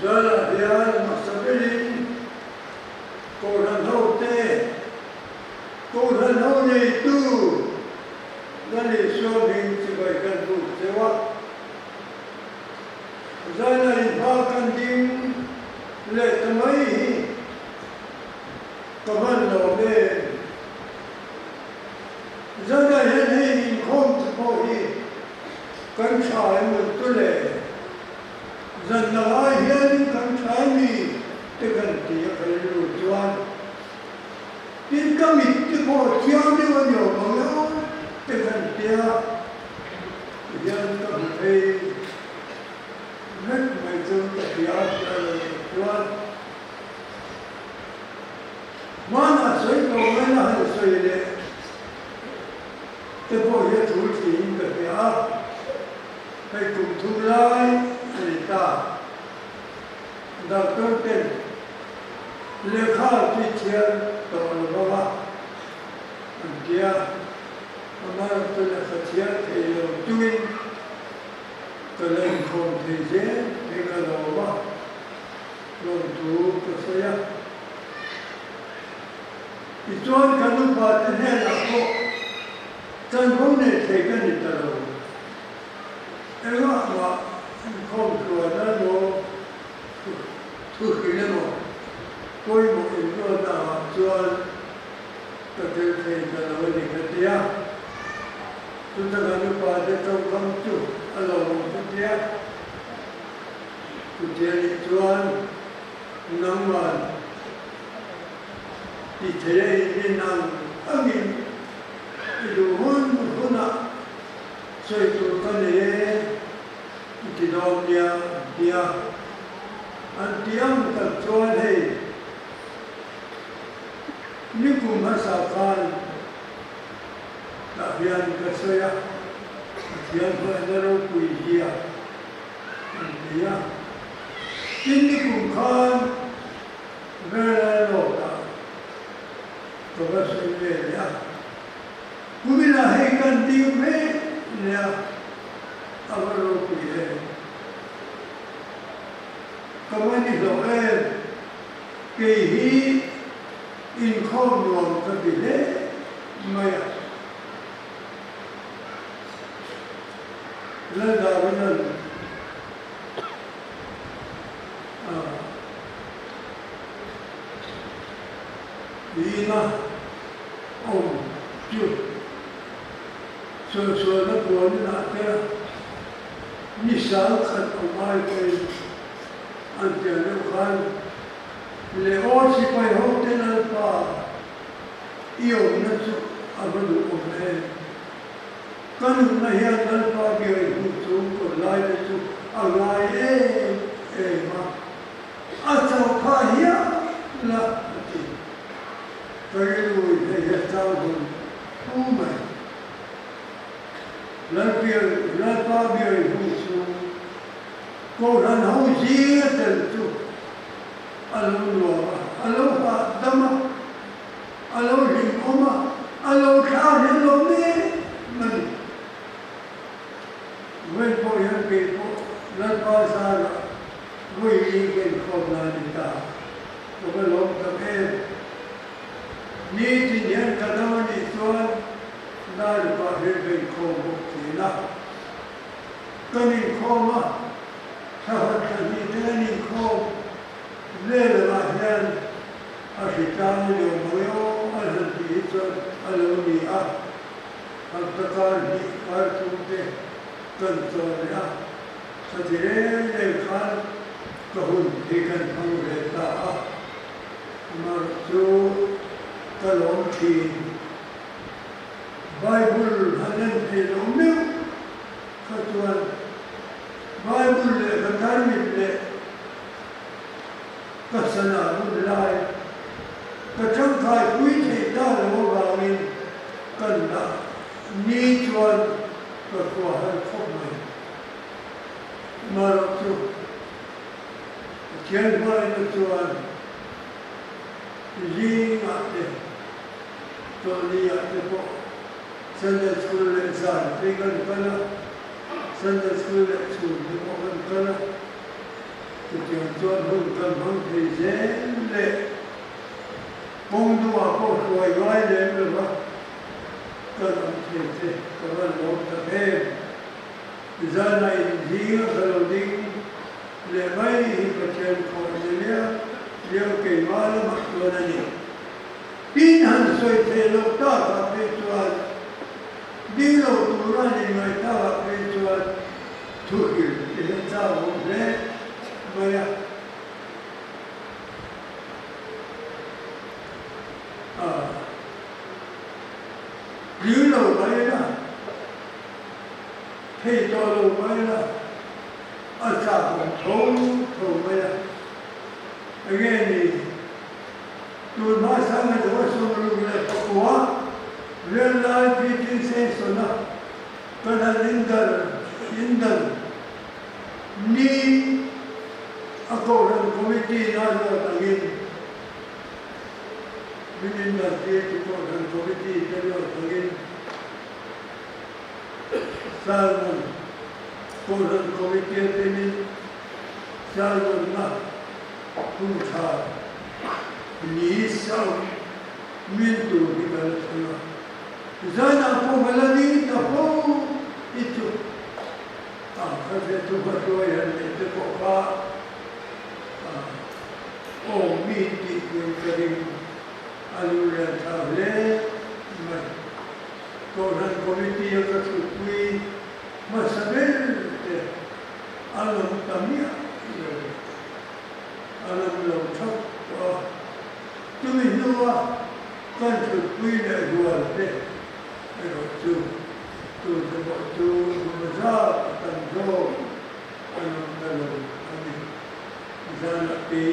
Zanah hian hmasa berin Kohhran hote, Kohhran ho neitu Lal Isua hming chibai kan buk cheu a. Zanah in hma kan ding leh ta mai hi ka hman lo em? Zanah hian hei inkhawm te pawh hi kan tha emaw tu le? Zan la lai hianin kan thlai mi te kan ti a ka rilru chuan tin ka mit te pawh chiang deuh a ni awm ang e aw te kan tia tihian ka hmu phei vek mai chu ka hria hria lo nih chuan hmanah sawi tawh mai la han sawi leh te pawh hi a thul thin ka hria a. Hei kum thum lai a ni ta. Doctor ten lehkha tui thiar tawh lo bawk a, an ti a, amaherawhchu lehkha thiar thei lo chungin ka la inkhawm thei zel hi ka lawm a, lawmthu ka sawi a. Tichuan kan upa te hnenah pawh chanvo nei thei ka ni ta lo. Engah mah inkhawm tluan a emaw, thu hrilh emaw pawimawh inruatna ah chuan ka tel thei ta lo a ni ka ti a. Chuta kan upa te tawngkam chu a lo awm chu tia. Chutia nih chuan nangman ti thei a inrin ang angin i duh hun hunah Sawi tur ka nei e, i ti dawn nia an ti a. An ti ang tak chuan hei nikum hmasa khan tah hian ka sawi a, Pathian hruaina ropui zia an ti a. Tin nikum khan Verlai Road ah ka va sawi ve leh a. Kuminah hei kan ding mek nia a va ropui em. Ka va ni hlawh em. Kei hi inkhawm nuam ka ti hle mai a. Laldawinan a ina. Awm chu sualsualna buanin ah te ni sang khat awm ai pawhin an tel deuh khan leh aw sipai ho te Lalpa i awmna chu a va duh awm em? Ka nunna hian Lalpa biak i hmuh chung kawr lai te chu a ngai em em a, a chauh phah hial la a ti. Ka rilru in hei hi a chau hun pu mai. Lalpial, Lalpa bial i hung chu Kohhran ho zinga tel chu a lo nuam a, a lo hahdam a, a lo hlimawm a, a lo thla hian lo mek a ni. Vawi pawh hian kei pawh Lalpa zarah vawi li ka inkhawm lai a ni ta. Ka va lawm tak em? Nitin hian ka dam a nih chuan Darukah hian ka inkhawm bawk thin a. Kan inkhawm a, thlakhat thlahnih te kan inkhawm vel angah hian a hritlang a ni awm ang e aw a han tih hi chuan a lo ni a. Hapta kar hnih kar thum te kan chawl leh a, khati reng reng khan Ka hun hi kan hmang ve ta a, amaherawh chu ka lawm thin. Bible han en thei lo meuh kha chuan Bible leh ka tarmit leh ka sana hun lai ka tangkai pui theih ta lo avangin kan dah ni chuan ka khua har khawp mai. Amaherawh chu Pathian hmaina chuan zingah te, chawlhniah te pawh Sunday School leh zan phei kan kal a, Sunday School leh chhun te pawh kan kal a. Chutiang chuan hun kan hmang thei zel leh kawng dungah pawh hruai ngai lem lo va kan awm thei che ka van lawm tak em. Zana inzinga ka lo ding leh mai hi Pathian khawh ni liau liau keimah lamah chuan a ni. Tin han sawi theih loh takah phei chuan ding lo tura an inngaih takah phei chuan thuhrilh ti hi a chak awm hle mai a. A tling lo mai la, thei tawh lo mai la, a chak awm tho tho mai a. Enge ni? Tun hma sang a duh a 64 rial lai PT Session-a kan han indal indal ni a Kohhran Committee na ruat angin min indal tir chu Kohhran Committee te ruat angin Salmon Kohhran Committee a telin Salmon-na Hun tha ni sau min tur hi ka la thleng a, zanah pawh ka la ding ta fo hi chu a ka hre chu ka hruai han neih te pawh kha aw mi tih pui ka ring a lu lian tha hle mai. Kohhran Committee a ka thutpui hmasa ber te a lawm ta miah lo. A lam lo thap tawh a, chumi hnua kan thutpui leh rual te erawh chu tute pawh chu hma zat a tam zawk a lam ta lo a ni. Zanah pi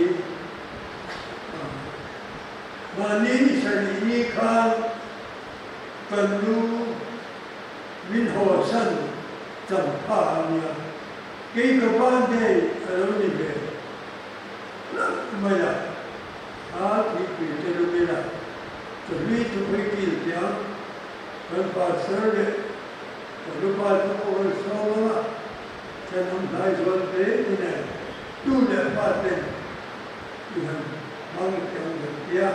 a mahni ni sarih ni khan kan nu min hawsan cham pha a nia. Kei ka birthday a lo ni ve hlauh mai a, a thihpui te lum ila ka hlui thupui kil tiang kan pastor leh ka hlupa chu ka rawn sawm ang a, thenawm hnai zual te te nen tu leh fa ten i han hmang thiam kan tia,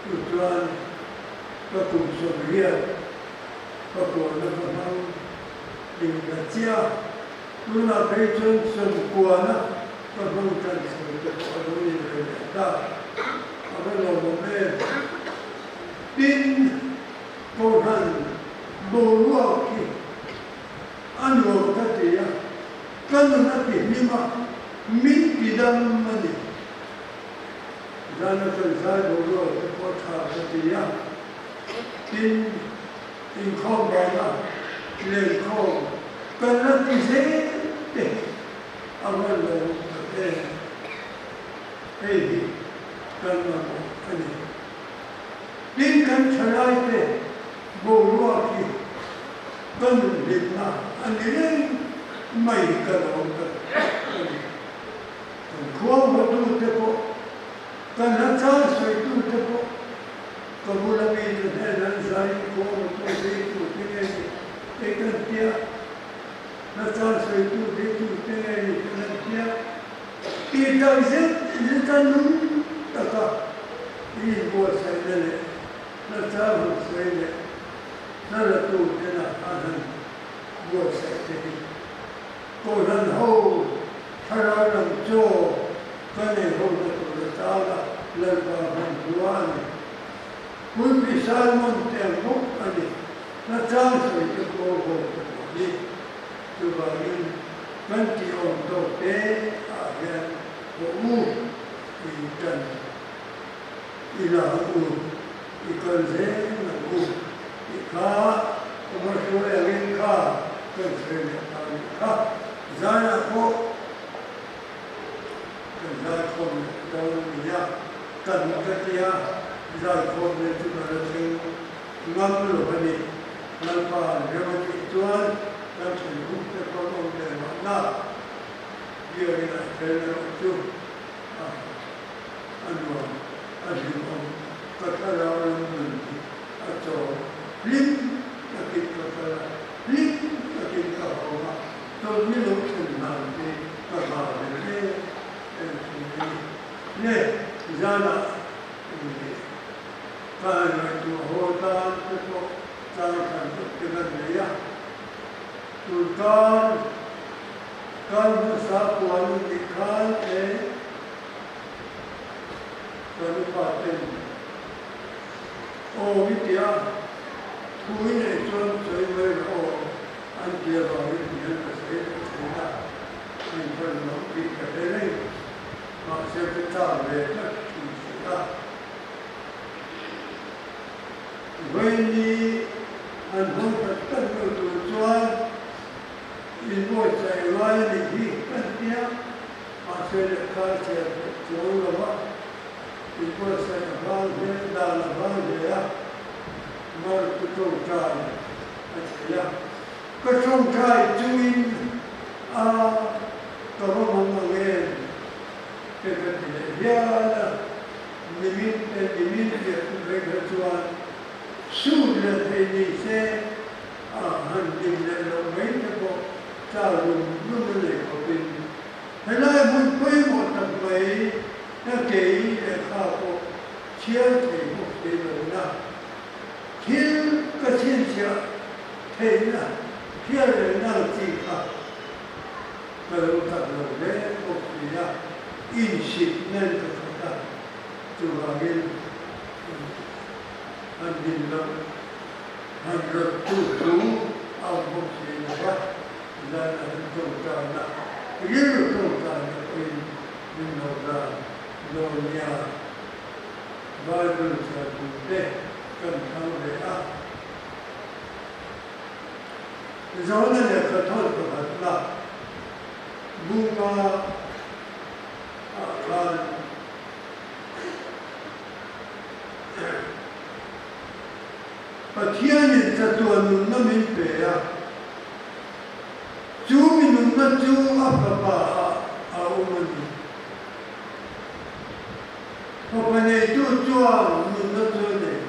chu chuan ka kum 80 ka kuahna ka hmang ding ta chiah. Tunah phei chuan 90na ka hmang tan chho te pawh a lo ni ve leh ta. A va lawmawm em? Tin, Kohhran boruak hi a nuam ka ti a, ka nun a ti hlim a, min ti dam a ni. Zana kan zai boruak te pawh a tha ka ti a. Tin, Inkhawm bana lenkhawm kan la ti zel te hi a va lo tak em? Hei hi kan mamawh a ni. Tin, kan thalai te boruak hi ka nun hlimna a ni reng mai hi ka lo tak a ni. Kan khua hawtute pawh, kan hla sawitu te pawh, Ka bula mite hnen an zai khawm a tu hi tu te nge ni te kan tia, hla chang sawi tu hi tu te nge ni te kan tia. Tih tak zet zet a nung taka i inbuatsaihna leh hla chang han sawi leh hla la tu tena an han buatsaih te hi Kohhran ho thlarau lam chaw Ka nei ho na tur atana Lalpa hman hua a ni. Pulpit sermon te ang bawk a ni. Hla chang sawi te pawh ho te pawh hi. Chuvangin kan tih awm tawk te ah hian haw u i tan i la ang u, i kal zel ang u tih kha ka hma hruai angin kha kan sawi leh ta nih kha. Zaiah pawh. Kan zaikhawm leh dawn a ni a, kan ka tia zaikhawm leh chu ka la thleng ngam lo a ni. Lalpa an rem a tih chuan kan then huk te pawh an awm ve mahna. Biakin ah then erawh chu a a nuam a hlimawm ka thlarau lam nun hi a chawm hlim takin ka kal a, hlim takin ka hawng a, tawlh ni lo thlen hnan te. Le zanah ih ka han ngaihtuah haw tan te pawh chang hran tak te kan nei a. Tun kar kal hmasa puan a nih khan e kan upa ten aw i tia thu i neih chuan sawi mai rawh aw an ti avangin hian ka sawi leh thin a, inhman loh tih ka hre reng. Mahse ka chak ve tlat thin si a. Vaini an hawn tak tak lo tur chuan inbuatsaih ngai a nih hi kan tia, mahse lehkha a chhiar theih chuang lo va, inbuatsaih a vang hle, dan a vang hle a, mar chu tawngtai a thei a. Ka tawngtai chungin a ka va mang ang em te ka ti leh hial a. Nimin te nimin piah tu phei kha chuan suit leh thei ni se a han din leh loh mai te pawh cha rum rum a nei khawpin helai hmun pawimawh tak mai ka kei lehkha pawh chhiar thei bawk si lo na thil ka chhinchhiah theihna hriat leh nang chi kha Ka lo tak lo hle bawk si a, insit nen ka khat a, chuvangin han din loh, han rawt tu thu a awm bawk si lo va, zan a han tawngtaina, rilru tawngtaina pawhin min lo zan dawn nia. Bible chhiar tur te kan thlang ve a. Zona lehkha thawn pakhatna bunga ah khan Pathianin chatuan nunna min pe a, chu mi nunna chu a fapa ah a awm a ni. Fapa neitu chuan nunna chu a nei.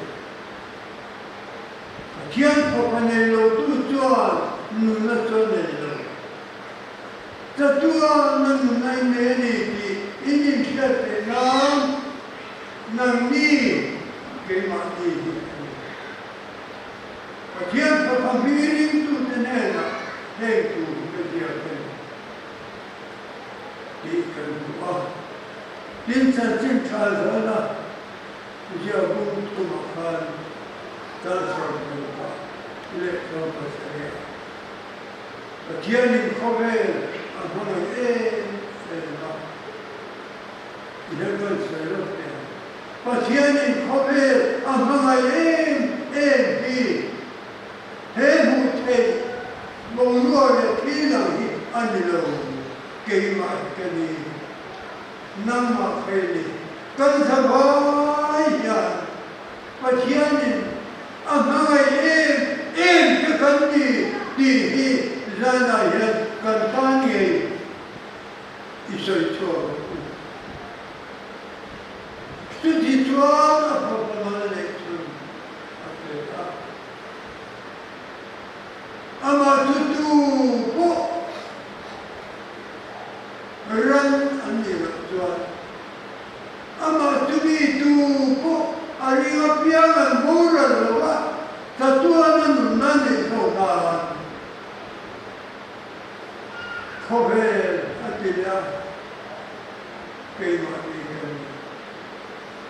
Pathian fapa nei lotu chuan nunna chu a nei lo. Chatuan na nunna i nei a ni tih in inhriat theih nan nangni keimahni hi a ni. Pathian fapa hming ringtute hnenah heng tur hi ka ziak a ni tih kan hmu a. Tin, chanchin tha zawna Ziahbung thumah khan cancer hmuhah leh tlawmpasarih ah Pathianin khawvel a hmangaih em em a, ti hian kan sawi lawk teh ang. Pathianin khawvel a hmangaih em em hi he hmuh theih boruak leh thil ang hi a ni lo, keimah hi ka ni. Nangmah Feli, kan zavai hian Pathianin a hmangaih em em che kan ni tih hi zanah hian kan tan ngei i sawi chhuak ang u. Chuti chuan a fapa mal leh chhun a pe a. Amah chu tu pawh Ran an nih loh chuan amah chu mi tu pawh a ring apiang an boral lo a, chatuan a nunna neih ho dan khawvel a ti leh a, keimahni kan ni.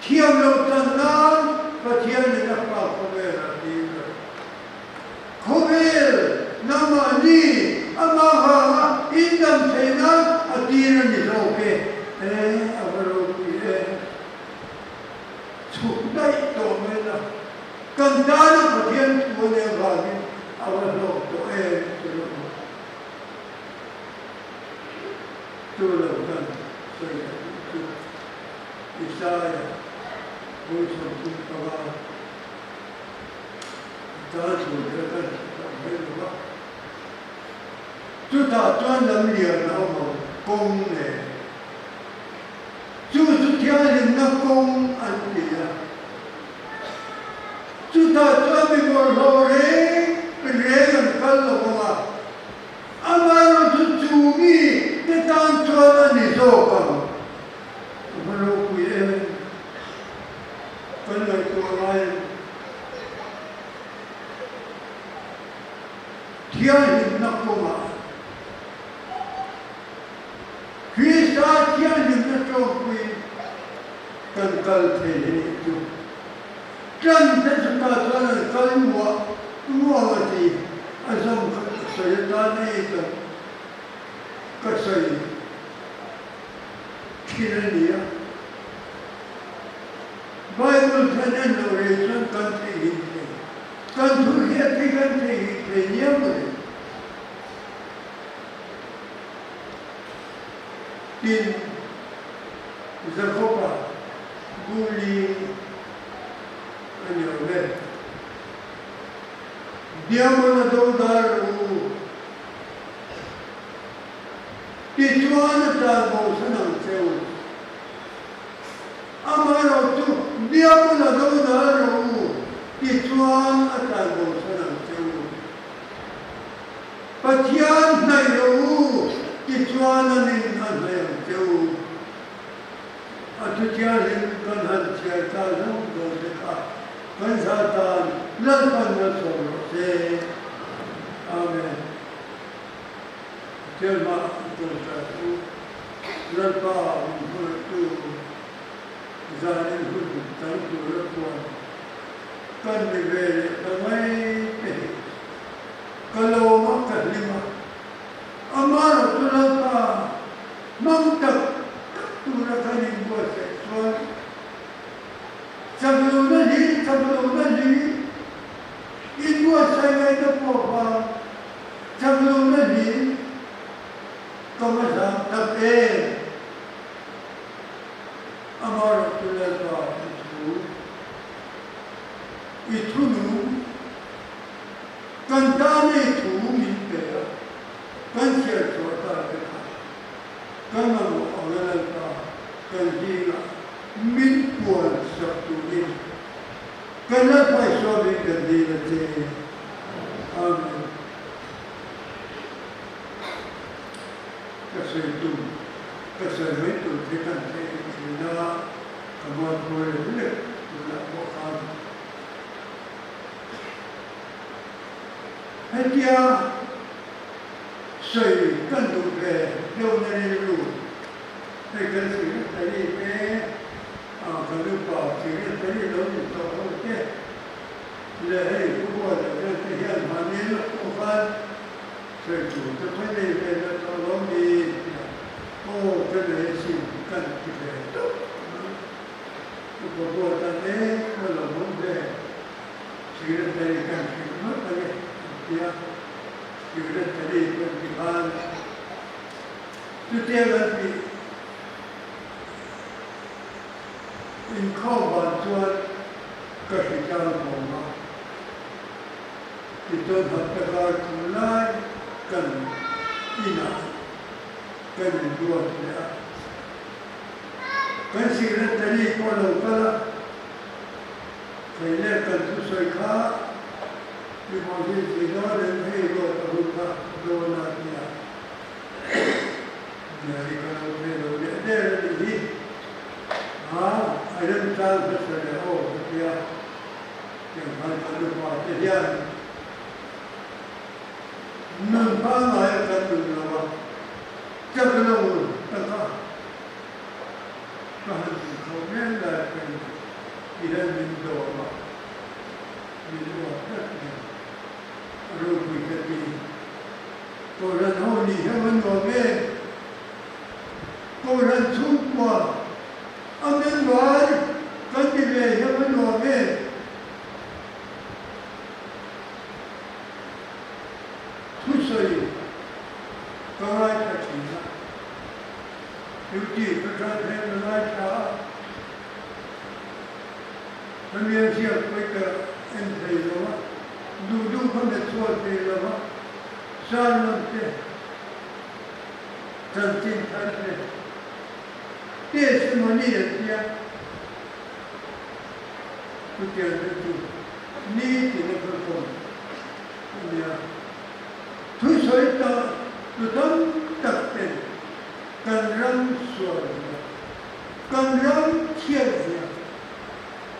Thiam loh chan nan Pathianin a fa khawvel a tir lo. Khawvel nangmahni amah vanga indam theih nan a tir a ni zawk e. E, a va ropui e. Chhuk daih tawh mai la, kan tana Pathian thu a nih avangin a va hlawk tawh em ti rawh u. Chu lo kan sawi leh duh chu Isaiah 35. Chal thu te kan hre tawh mai lo va. Chutah chuan lam lian a awm ang, kawng nen. Chu chu thianghlimna kawng an ti a. Chutah chuan mi bawlhhlawh reng reng an kal lo vang a, amaherawhchu chu mi te tan chuan a ni zawk ang. A hma ropui. kan kal thei hi nih chu. Ṭan te chutah chuan an kal muah muah a ti, a zawm kha ka sawi atan a ei tawh ka sawi thin a ni a. Bible then en loh rei chuan kan theihnghilh thei, kan thu hriat hi kan theihnghilh thei nia mawle. Tin, Jakob-a Guli a ni awm e. Diamond a do dar rawh u. Tichuan a tan bo san ang che u. Amaherawhchu Diamond a do dar rawh u, tichuan a tan bo san ang che u. Pathian hnaih rawh u, tichuan a nin a hnaih ang che u. A thuthianghlim kan han chhiar ta zawng zawng te kha kan za tan Lalpan malsawm rawh se. Amen. Pathian hmah an tawngtai u. Lalpa min hmangaihtu zanin hun kan tur a puan kan ni ve leh ta mai te hi ka lawm a ka hlim a. Amaherawh chu Lalpa hmang tak tak tura kan inbuatsaih chuan chaklohna hlir chaklohna hlir inbuatsaih ngaihna pawh kha chaklohna hlir ka va zam tak em? Amaherawh chu Lalpa i thu i thunung Kan tan ei thu min pe a, kan chhiar chhuah ta te kha kan mamawh ang a Lalpa kan zingah min puan sak turin kan Lalpa Isua min kan dil a che. Amen. Ka sawi tum, ka sawi mai tur che kan theih thin a, ka mualpho lek lek tunah pawh khan. Hetia sawi kan duh ve deuhna rilru hei kan secretary te kan upa secretary lo ni tawh ho te leh hei Pu Buata te te hian mahni lawk pawh khan sawi tur te pawh nei ve la tawh lo ni tia aw ka nei asin kan ti ve tawp mai. Upa Buata te ka lo awm ve. Secretary kan hrilh ngawt a ni an ti a, Secretary kan ti khan chutia kan tih inkhawm vang chuan ka hritlang hlawm a, tichuan hapta kar thum lai kan inah kan inruat leh a, kan Secretary pawh a lo kal a. Thei leh kan thusawi kha i hmawhzin thei dawn em hei ruat a hun kha dawn a ti a, Mary ka lo thei lo leh der a nih hi, a a remchang hmasa leh aw ka ti a, tiang khan kan upa te hian nun pangngai a kan nun lo a, chak lo taka ka han inkhawh mek lai pawhin ti hian min dawm a, min uap tlat mai. A ropui ka ti. Kohhran ho nih hian a nuam em? Kohhran chhungkua a member kan ti ve hian a nuam em? Thusawi ka ngaithla thin a, duty ka tan hian ka ngaithla a. Ka mian ziak pawi ka en thei lo a, duh duh ka met chhuak thei lo a, sermon te, chanchin thar te, testimony an tia, chutiang te chu nitin a kalkawm a nia. Thusawi ta tu tam tak ten kan ram sual zia. Kan ram chhiat zia,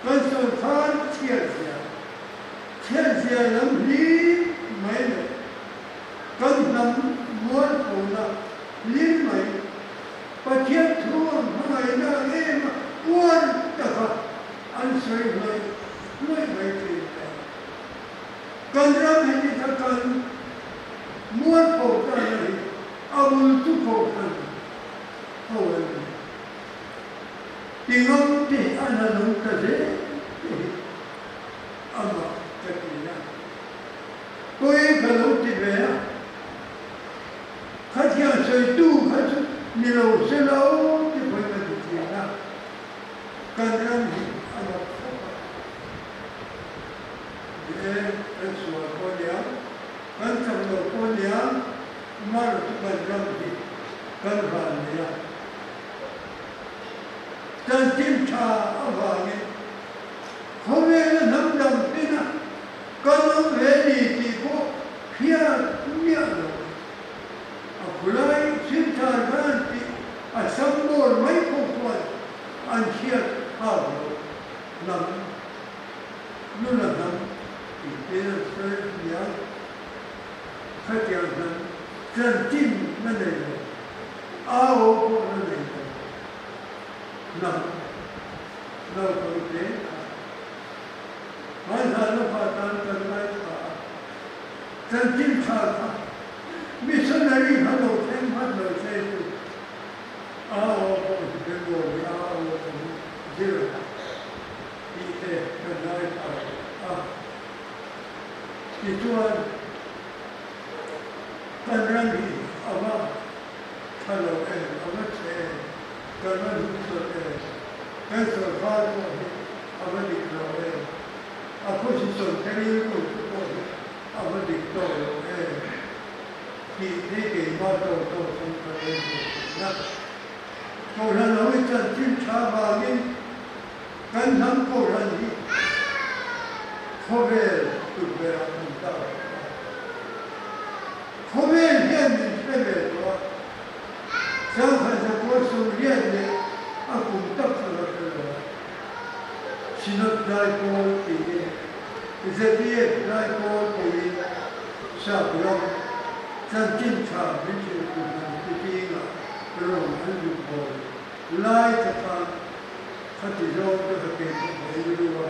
kan sawrkar chhiat zia, chhiat zia lam hlim mai leh kan hnam mualphona hlim mai, Pathian thu ang hmangaihna ang em a uar tak. Ti ngam te hi an han awm ta zel te hi amah ka ti a. Pawi ka lo ti ve a, khatiang sawitu kha chu ni lo se lo ti pawi ka ti thin a, kan ram hi a mak khawp a. Ni e, kan sual pawh nia, kan chak lo pawh nia, mar chu kan ram hi kan van nei a. Chanchin tha avangin khawvela hnam dang tena kan awm ve ni tih pawh hriat miah lo. A khulai Silchar khan tih a sam bawr mai pawh chuan an hriat phak lo. Hnam, nula hnam tih te an sawi hnial. Khatiang hnam chanchin na nei lo. Au pawh na nei lo. Hnam naupang te kha hmaihlan a fa tan kan ngaithla a, chanchin tha kha missionary kha lo thleng hman lo se chu au pawh hi Bengali au pawh hi zir tih te kan ngaithla a. Tichuan kan ram hi a va tha lo em, a va chhe em, kan va hnungchhawn em, kan sawrkar pawh hi a va dik lo em, a position te rilru te pawh hi a va dik tawk lo em tih te keimah tawk tawk chuan ka rel ve thin a. Kohhran ho hi chanchin tha vangin kan hnam kohhran hi khawvel tukverh ah kan tar tawh a. Khawvel hian min hre ve tawh a, Changkhat zakua 80 leh a kum tak kha la hre lo a. Synod Zaipawl tiin, ZEF Zaipawl tiin sap ram chanchin tha min hrilhtu hnam te zingah rawn an zuk bawl lai ta khan khati zawng te kha kei pawh ka rilru a,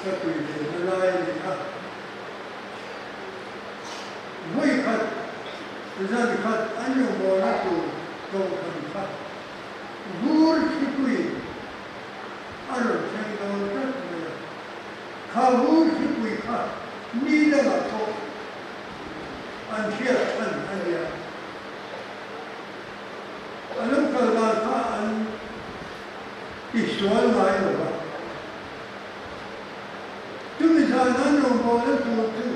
ka tui ve na lai a ni a. Vawi khat, zan khat an rawngbawlna tur kohhran kha vur thlipui a rawn thleng dawn tlat mai a. Kha vur thlipui kha mi dangah pawh an hriat chhan a nia. A lo kal dan kha an tisual ngai lo va. Chumi zan an rawngbawlna tur chu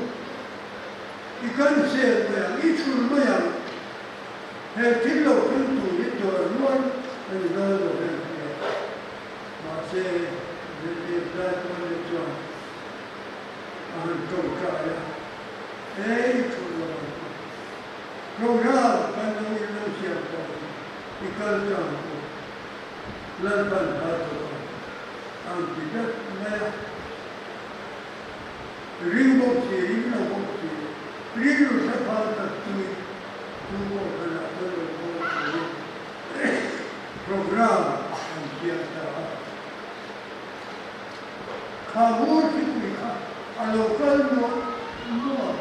i kan sel mai ang, i chhun mai ang. He thil lo thleng tur hi tuar rual a ni dawn lo em tia. Mahse, zirtir zai pawnte chuan a han tawngtai a, He i chhun lo ang chu. Program kan lo in lo siam tawh hi i kal tlang pawh Lalpan hla thawk ang. Ang ti tlat mai a. Ring bawk si, ring lo bawk si, rilru hre phal tak chungin chu pawh khan a chuan rawn haw turin program an siam ta a. Kha vur thipui kha a lo kal nuam nuam,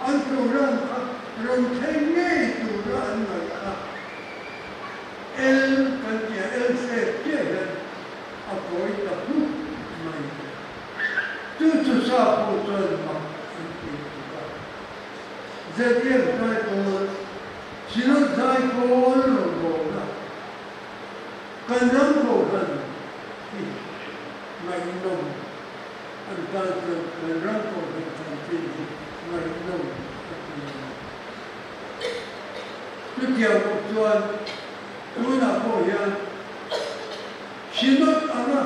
an program kha rawn thleng ngei tura an ngaih kha L kan tia L shape chiah hian a kawi ta hmuk mai. Chu chu sa pawh chuan mak an ti tuk a. ZF Zaipawl, Synod Zaipawl rawngbawlna kan ram kohhran hi ngaihnawm an tan chuan kan ram kohhran chanchin hi ngaihnawm a ti a ni. Chutiang bawk chuan tunah pawh hian Synod anga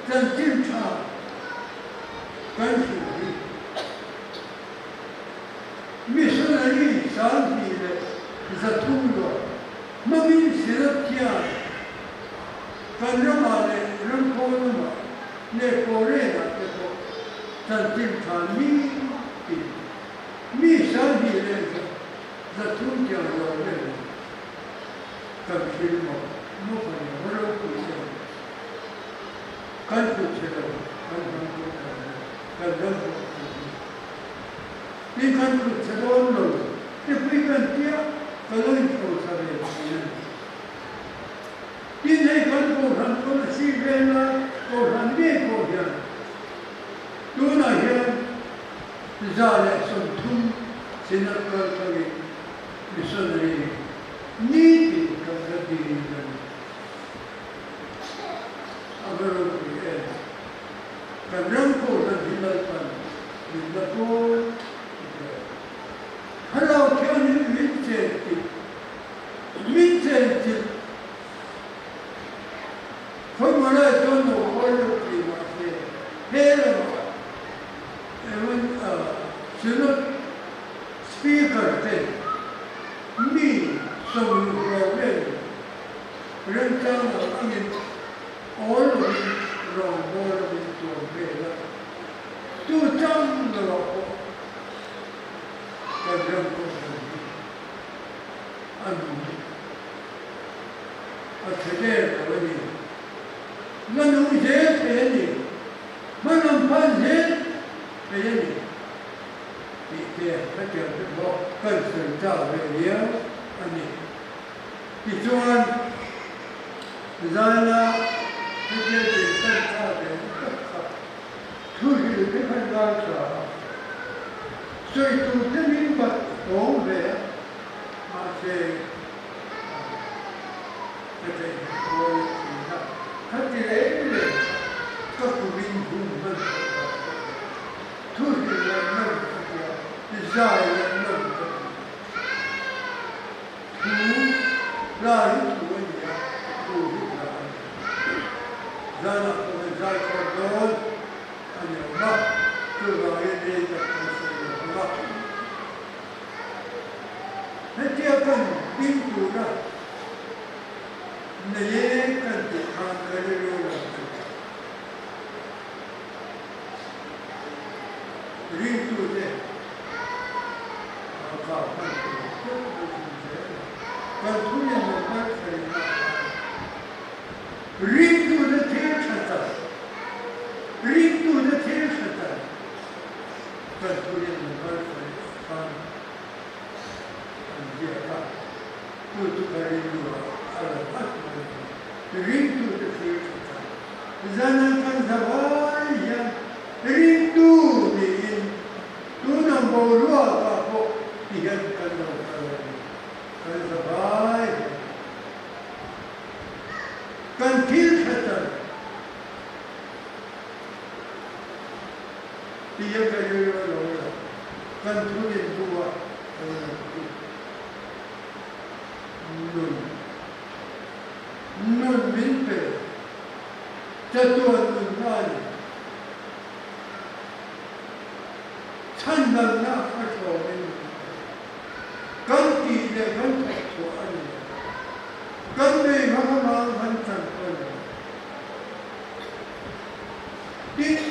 chanchin tha kan hrilh hi Missionary 2300 luah hmangin Synod hian kan ramah leh ramkhaw lamah leh Korean-ah te pawh chanchin tha ni tin Mi 2300 tiang lo vel kan thil maw maw kan va ropui em? Kan hmu che lo, kan hnam pawh kan lo, kan ram pawh kan lo. Tin kan hmu che dawn lo, tepui kan tia ka lo inhrosa ve thin a ni. Tin hei kan kohhran pawn a si vel. 130 Synod kaltlangin Missionary nitin kan la dil a ni. A va ropui em! Kan ram kohhran hi Lalpan min la pawl zel. Thlarau Thianghlim min chenchilh, min chenchilh. Khawimaw lai chuan lo khawi lo thei mahse he lamah Evan Synod Speaker te mi 60 rual vel remchang lo angin awl lovin rawngbâwl a min tuam vel a, tu chang lovah pawh kan ram kohhran hi a nung. A tha der lo a ni. La nung zel thei a ni. Hmanam phan zel thei a ni tih te hetiang te pawh kan sawi ta ve viau a ni. Tichuan, zaina hetia din kan tha ve tak kha thuhil te khan ngaithla a, sawi tur te min bat tawng ve a, mahse, Ka theihna kawl a thin a, ka ti reng reng kha ka kumin hun hman theih vang pawh ni. Thu hrilh leh nawm ka ti a, zai leh nawm ka ti. Thu hla hi thu a ni a, thu hi hla a ni. Zanah pawh hian zai khawm dawn a ni awm a, chuvangin rei tak kan sawi lo ang a. Hetia kan ding tura nei e kan tih khan ka rilru lo a ni. Ringtute kha hman tur deuh deuh in zel a, kan thu leh number sarihna khan ringtute thil tha tak, ringtute thil tha tak kan thu leh number sarihah khan an ziak a, chu chu ka rilru ah a lang at mai a ni. Ringtute thlir tha tak, zan an kan za vai hian ringtu niin tun ang boruak ah pawh ti hian kan lo kal a ni. Kan za vai hian kan thil tha tak ti hian ka rilru a lo lang. Kan thurin bu a lo lang chu nun, nun min pe, chatuan nunna a ni. Chhandamna a hlawmin min pe. Kan tih leh kan thawk chhuah a ni lo. Kan nei hmang avang kan chan pawh a ni lo. Tin,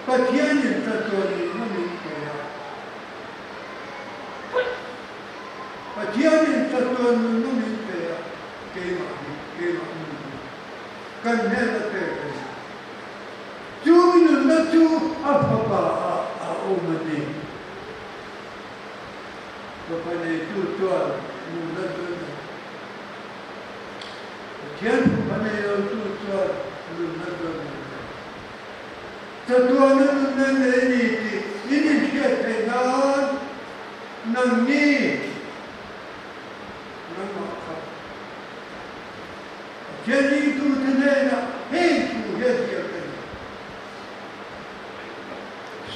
Pathianin chatuan nunna min pe a. Pathianin chatuan nunna min pe a, keimah hi, keimah nun hi kan hnen a pek a ni. Chu nunna chu a fapa ah a awm a ni. Fapa neitu chuan nunna chu a nei. Pathian fapa nei lotu chuan nunna chu a nei lo. Chatuana nunna nei ni tih in inhriat theih nan nangni nangmah kha Pathian ringtute hnenah heng thu hi a ziak a ni.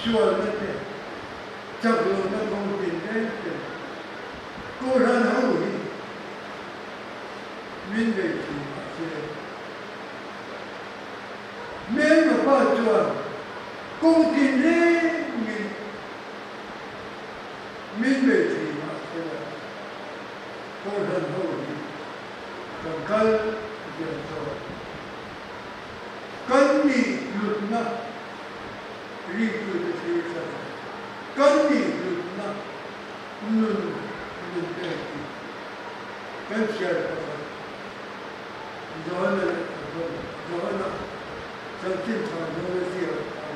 Sualna te, chak lohna kawng tinreng te, Kohhran ho hi min bei thin mahse, Hmelma pa chuan kawng tinrengin min bei thei mahsela Kohhran ho hi kan kal zel zawk. Kan nih hlutna ringtute thlir tlat a, kan nih hlutna nun min pek hi kan chhiar pakhat. Johana leh Johana chanchin tha zawn a ziak a.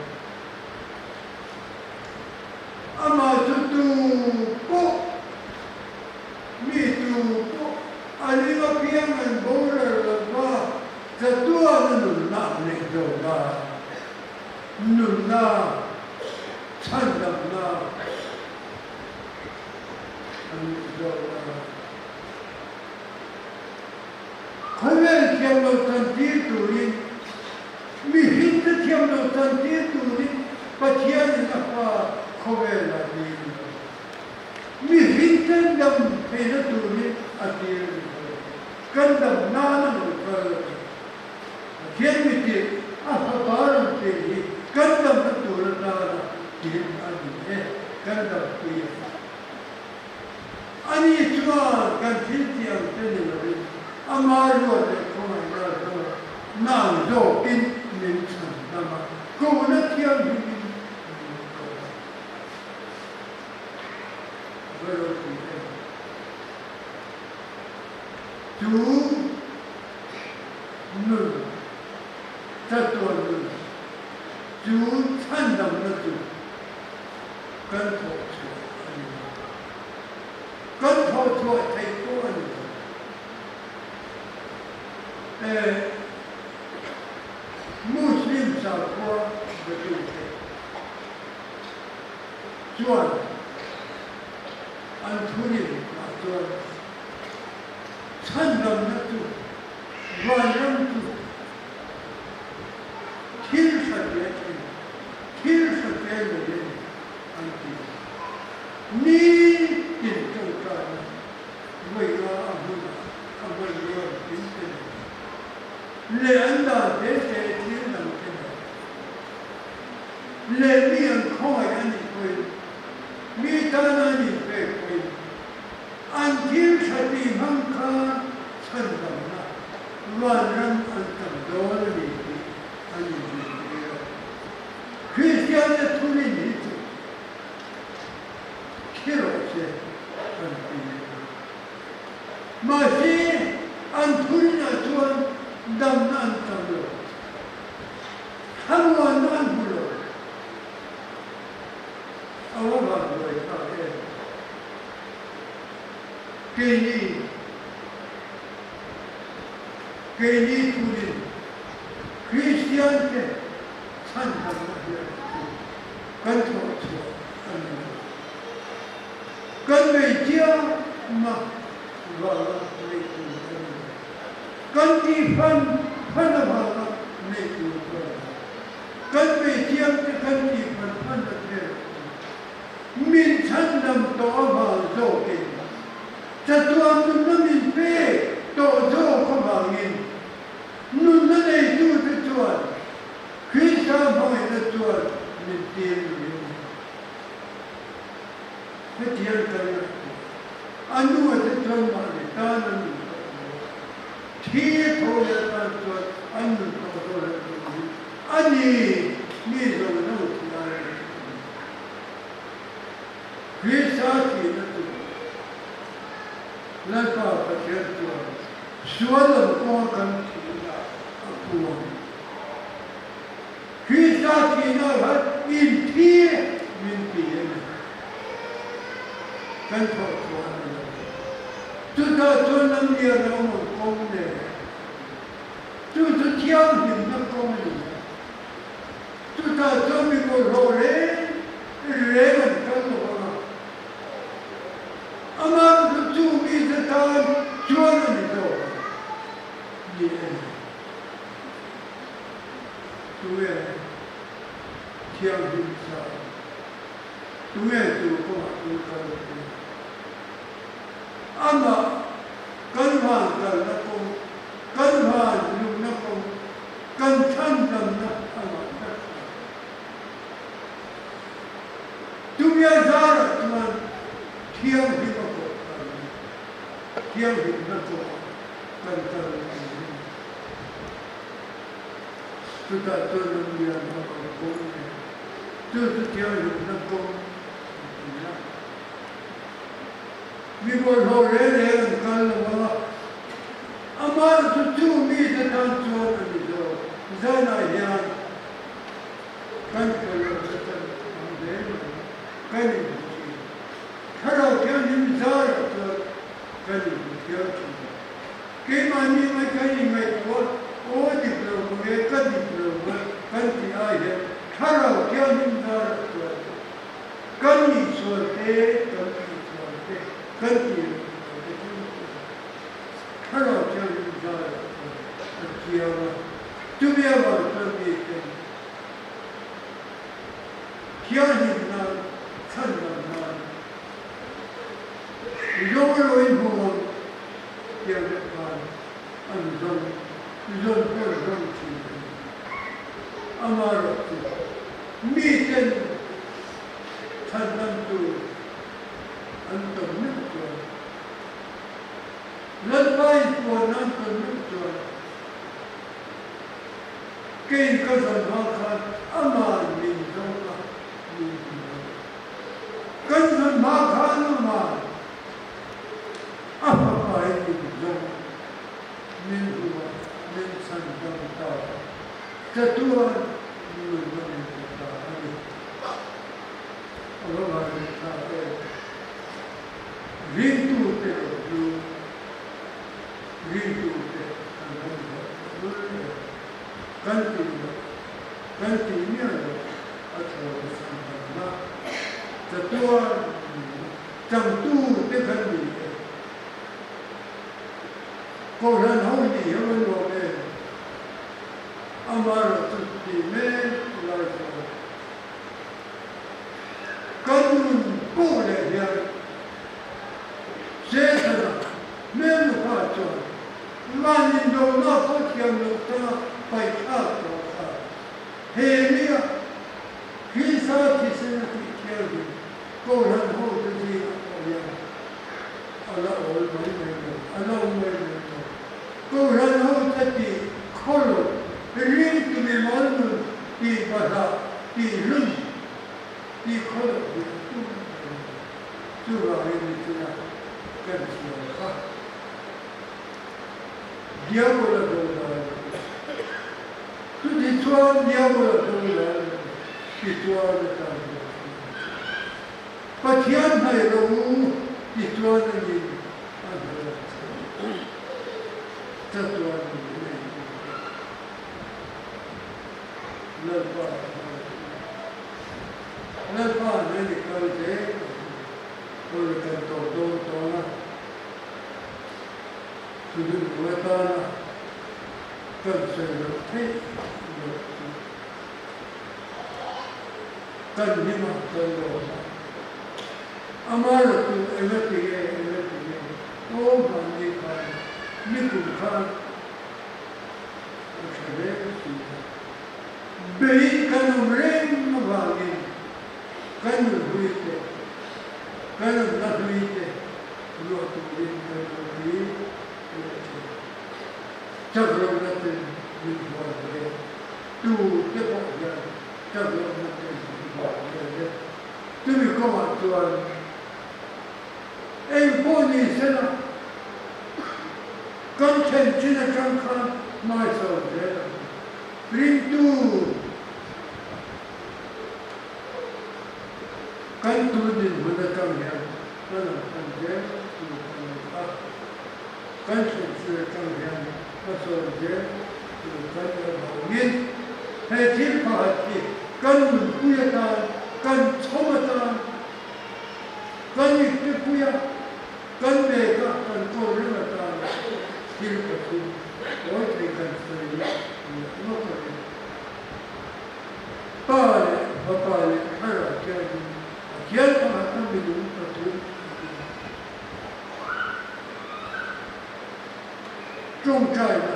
Amah chu tu pawh, mi tu pawh a ring apiang an boral lo va, chatuan a nunna a neih zo ta. Nunna. Chhandamna an nih zawk a. Khawvel thiam lo chantir turin, mihringte thiam lo chantir turin Pathianin a fa khawvel a tir lo. Mihringte dam theihna turin a tir a ni lo. Kan dam nan a lo kal a ni. Pathian mitir a fapa rawn tir hi kan damna tur atana tir a ni e, kan dampui a ni. Ani chuan kan thil tih ang te ni lovin ama ruat leh khawngaihna zawk nang zawkin min chhan dam a, kohna thianghlimin min ko a. Va ropui em! Chu nun, chatuan nun, chu chhandamna chu kan thawh chhuah a ni lo. Kan thawh chhuah theih pawh a ni lo. E, Muslim sakhua betute chuan an thurin ah chuan Chhandamna chu vanram chu thil hra te thin, thil hra te nei a ni an ti. Ni tin tawngtaina vawiha a hmunah a hmanrua tin te nei leh an dan te te thil dang te nei leh mi an khawngaih a nih pawhin mi tana an inpek pawhin An thil tha tih hmang kha chhandamna vanram an tam dawn a ni tih an inzirtir a. Kristiante thurin hi chu thi rawh se an ti a. Mahse, an thurinah chuan damna an tam lo, thlamuanna an hmu lo. A va vanduai thlak em! Keini, keini tunin Kristiante chhandamna hian chu kan thawh chhuah a ni lo. Kan nei chiang a, vanga neih tur a ni lo. Kan tih fan fan avanga neih tur pawh a ni lo. Kan bei chiangte kan tih fan fan a tel a ni. Min chhandam tawh avang zawkin, chatuan nunna min pek tawh zawk avangin nunna neitute chuan Krista hmangaihna chuan min tir lui a ni. Hetiang kan ngaihtuah a nu a te chuan mahni tan an nun tawh lo a, thi a tho leh atan chuan an nun tawh dawn a tih hi a ni mi zawng zawng thi ai a ni. Krista thihna chu Lalpa Pathian chuan sual lam kawnga kan thihna a puang. Krista thihna khan inthi min ti a ni. Kan thawh chhuah a ni lo. Chutah chuan lamlian a awm ang kawng nen chu chu thianghlimna kawng a ni a. Chutah chuan mi bawlhhlawh reng reng an kal lo ang a, amah chu chu mite tan chuan a ni zawk ang ni a ni. Tunge thianghlim sa? Tunge chu kawngah chuan kal a tum? Amah kan van kalna kawng, kan van luhna kawng, Kan chhandamna a ngah tlat a. Chumia zarah chuan thianghlim a kawh kan ni. Thianghlimna kawhah kan kal a ni. Chutah chuan an lian a awm kawng nen chu chu thianghlimna kawng an ti a. Mi bawlhhlawh reng reng an kal lo a. Amah chu chu mite tan chuan a ni zawk. Zanah hian kan felawmna tan ang hle mai kan inhmu thin. Thlarau Thianghlim zarah chuan kan inhmu thiam thin. Keimahni mai kan inngaihtuah aw dik lo mange ka dik lo mai kan tih ai hian Thlarau Thianghlim zarah chuan. Mahse kan tih chuan te, kan tih loh chuan te chu Thlarau Thianghlim zarah chuan a chiang a. Chumi avang chuan mi ten thianghlim nan, chhandam nan zawng erawhin hmu ang tiang te khan an zawng zawn pawh zawng thin a ni. Amaherawhchu mi ten chhandamtu an tawn meuh chuan, Lalpa inpuanna an tawn meuh chuan, keiin ka zawn hma khan ama'n min zawng a, min hmu lo. Kan zawn hma khan ama'n a fapain min zawng, min hmu a, min chhandam ta a, chatuan nunna min pe ta a ni. A va ngai thlak em? Ringtute lo chu ringtute kan han zawh lul em? Kan tih loh, kan tih miah loh a thlawna chhandamna chatuan nunna changtute kan ni e. Kohhran ho nih hi a va nuam em? Amaherawhchu tih mek lai chuan Kan nun pawh leh hian Setana hmel nupa chuan van indona pawh thiam loh tanga paih thlak tawh kha he nia Krista thisen a tih thianghlim Kohhran hote zingah pawh hian a la awl mai mai lo, a la awm mai mai lo. Kohhran hote tih khaw lo, ringtu mimal nun tih bahlah tih hlun tih khaw loh hi a tum a ni. Chuvangin nichina kan chhiar kha Diabola dodal a ni. Chutichuan Diabola dodal a ni tichuan a tan hian a ni. Pathian hnaih lo u tichuan a nin a hnaih ang che. Chatuan a nin a intum ta. Lalpa a hnaih ang u. Lalpa hnaih i kal zel ang u. Aw kan tawp dawn tawn a, thunun hnuai tana kan sawi loh theih loh chu. Kan hlim a, kan lawm a. Amaherawhchu enga ti nge, enga ti nge, aw mahni khan nikum khan a tha hle si a. Bei kan awm reng avangin kan nun hlui te, kan awmna hlui te luah turin kan awm hi leh thin. Chak lohna ten min hual hle. Tu te pawh hian chak lohna ten min hual hle e. Chumi kawngah chuan eng pawh ni sela kan thlen chin atang khan hmaisawn zel ang. Ringtu kan tun dinhmun atang hian hmalam pan zel tur a ni a, kan thlen chin atang hian hmasawn zel tur kan nih avangin he thil pakhat hi kan nunpui atan, kan chhawm atan, kan iktepui a, kan bag a, kan kawl reng atan thil pathum tawi thei kan sawi leh lawk a ni. Pa leh Fapa leh Thlarau Thianghlim Pathian pakhat a minung pathum a ti a. Tawngtaina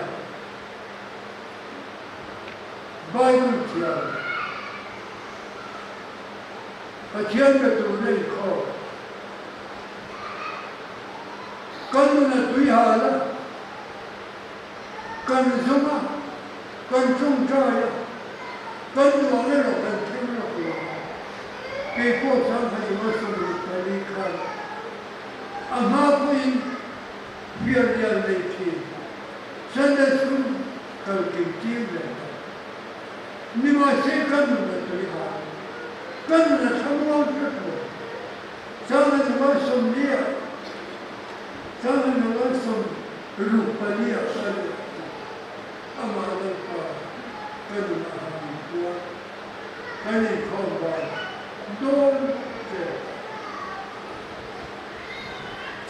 Bible thiam Pathian be tur a inkhawm. Kan nun a tui hal a, kan zum a, kan tawngtai a, kan duang erawh kan thleng lawk lo a. Kei pawh chuan ka 24 khan a hma pawhin fian lian nei thin Sunday School kal kim tir ve ta. Nimahse ka nun a tui hal, ka nun a thlamuang hret lo. Chang a nual 40 ah, chang a nual 64 ah ka luh chu amah Lalpa ka nun a han inpuan, kan inkhawm dan dawn che.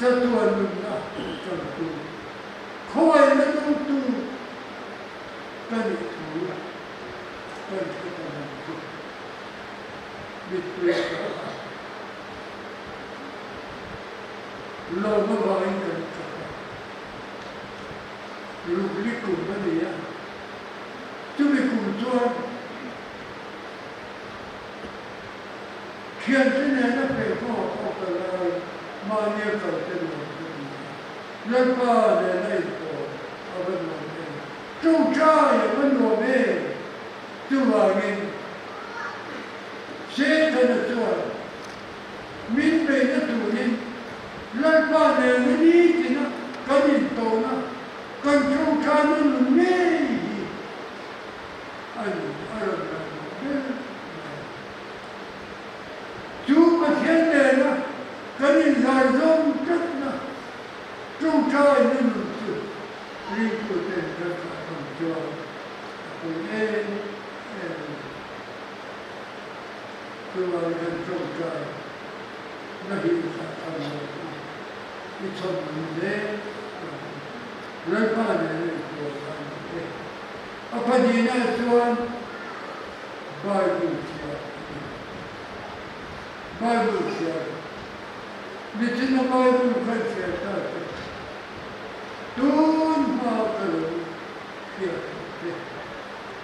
Chatuan nunna changtu, khawngaihna nungtu ka nih thu kan hre ta ang chu. Mittui tla a lawm avangin kan tap a, rukli kum a ni a, chumi kum chuan Thiante nena pheikhawk a pawh kal lai mahni a kal te nuam ka ti a, Lalpa nena inpawh a va nuam em, tawngtai a va nuam em, chuvangin Setana chuan min beihna turin Lalpa nena nitina kan intawhna kan tawngtaina nun ngei hi a ni a rawn ngaihmawh ber mai. Chu Pathian nena kan inzai zawm tlatna tawngtaina nun chu ringtuten kan thlah tham chuan a pawi em em a ni. Chuvangin kan tawngtai na hi i thlah tham lo u, i chhawm nun zel ang u. Lalpa nena i pawl ang e. A pahnihna chuan Bible chhiar a ni. Bible chhiar Nichina Bible kan chhiar ta che, tun hma ka lo hriat tawh che,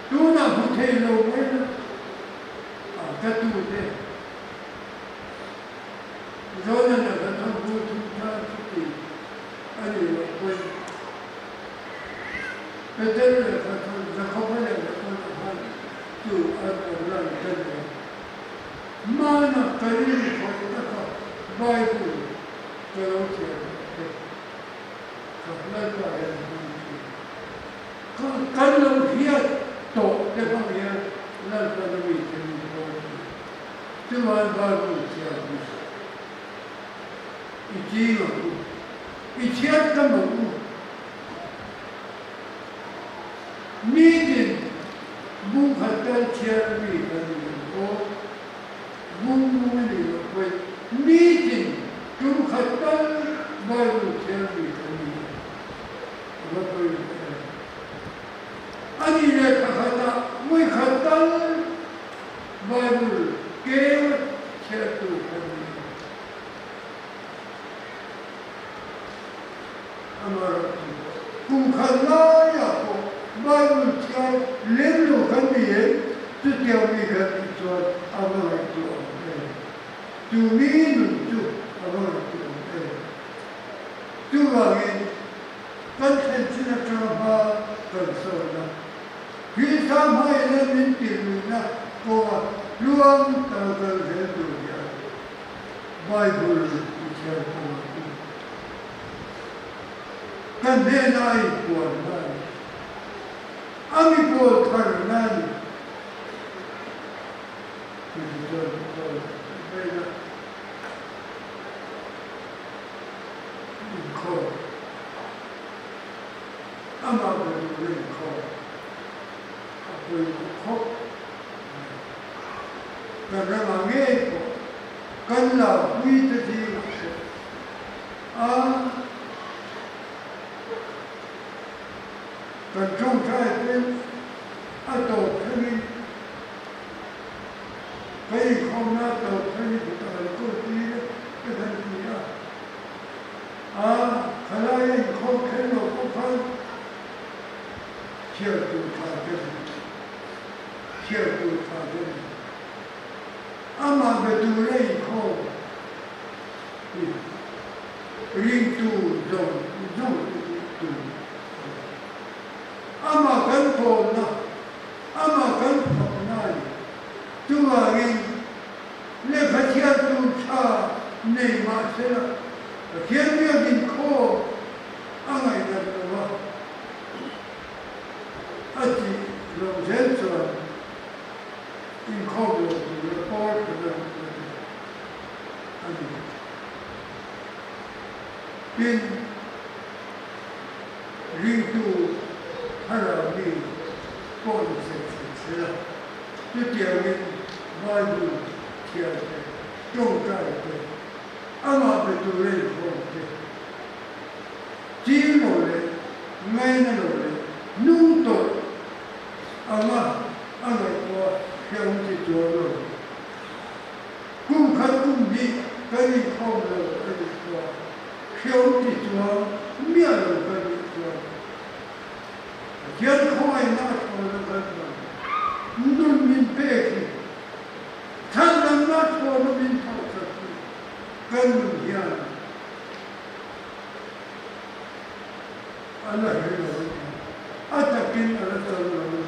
tunah hmu thei lo mai la, a ka tu te Jonana ka thawmhnaw thum tha chuti a nih loh pawhin, Peter lehkha thawn Jakoba lehkha thawn a hman chu an awm lan ta nia. Hmana ka rin khawih taka Bible ka lo thiam loh te kha Lalpa hian a hmang thin. Ka kan lo hriat tawh te hmang hian Lalpa na mite min pawl thin. Chuan Bible thiam hi i ching ang u, i chhiat tam ang u. Nitin bung khat tal chhiar mi kan ni ang aw, bung bung a nih loh pawhin nitin tum khat tal Bible chhiar mi kan ni ang, a va pawimawh em. A nih leh thla khatah vawi khat tal Bible keu chhiartu kan ni ang. Amaherawhchu, kum khat laiah pawh Bible chhiar lem lo kan ni em? Chutiang mi kan nih chuan a va ngaihtuah awm em? Chu mi nun chu a va ngaihtuah awm em? Chuvangin, kan thlen chin atanga hma kan sawn a, Krista hmaina min tirluihna kawnga tluang tal kal zel tur hian Bible i chhiar pawh ang u. Ka hnena a inpuan na a ni. A mi pawl thar na a ni. Chutichuan chuan mai la inkhawm, amah be tura inkhawm a pawimawh khawp mai. Kan ramah ngei pawh kan laupui te zingah pawh a kan tawngtai pawhin a tawp thlengin ka inkhawmna a tawp thlengin ka kal tur tir e ka han ti a, a khalaia inkhawm thleng lo pawh khan chhiar tur tha ka ni, chhiar tur tha ka ni. Amah be tura inkhawm hi ringtu zawng zawng te tih tur a ni. Amah kan pawlna, amah kan fakna a ni. Chuvangin lehkha chhiartu tha nei mah sela Pathian biak inkhawm a ngaihdan lo a, a tih loh zel chuan inkhawm lo tura pawl khat a rawh na te a ni. Tin, ringtu thlarau mi pawh ni sek sek sela, chutiangin Bible chhiar te, tawngtai te, amah be tura inkhawm te. Ngaina lo leh hnung tawlh anga a ngaihtuah hrehawm ti chuang lo. Kum khat kum hnih kan inkhawm lo a nih chuan hrehawm ti chuang miah lo kan nih chuan Pathian khawngaihna a thlawna kan hman nun min pek hi chhandamna thlawna min thawhsak hi kan nun hian A la hre lo a ni. A takin a la chang lo a ni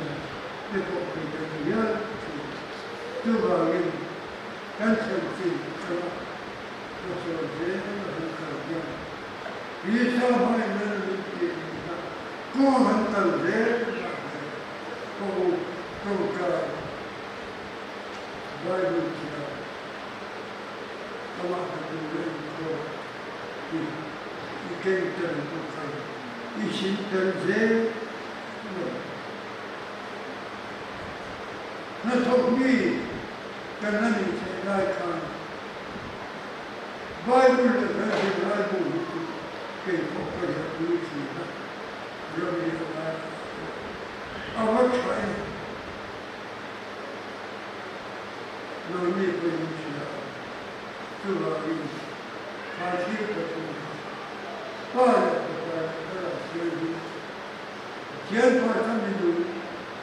te pawh khi kan ti hial thin. Chuvangin kan thlen chin atanga hmasawn zel a han kal hian Isua hmain lal min tih nih kha kawng han kal zel lah hle pawh u tawngtai Bible chhiar amah hmu tur a inkhawm hi i keng tel bawk a, i hrilh tel zel lo. Hnathawk mi kan la nih theih lai khan Bible leh kan zirlai bu hi chu kei pawh ka ziahpui thin a, ram riah lai pawh a va tha em. Nangni pawhin hria ang. Chuvangin Khaithil pathum kha Pa leh Fapa leh Thlarau Thianghlim Pathian Phatha minung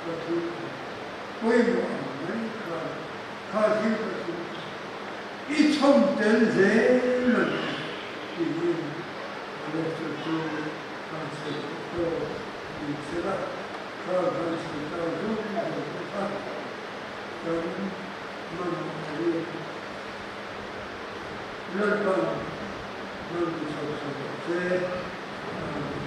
pathum ang pawimawh ang mai khan Khaithil pathum kha i chhawm tel zel a ni tiin a lecture chu han sawi tawh pawh ni sela kha kan sawi tau zawng zawng te kha kan mamawh a ring. Lalpan hman chho chho rawh se. Amen.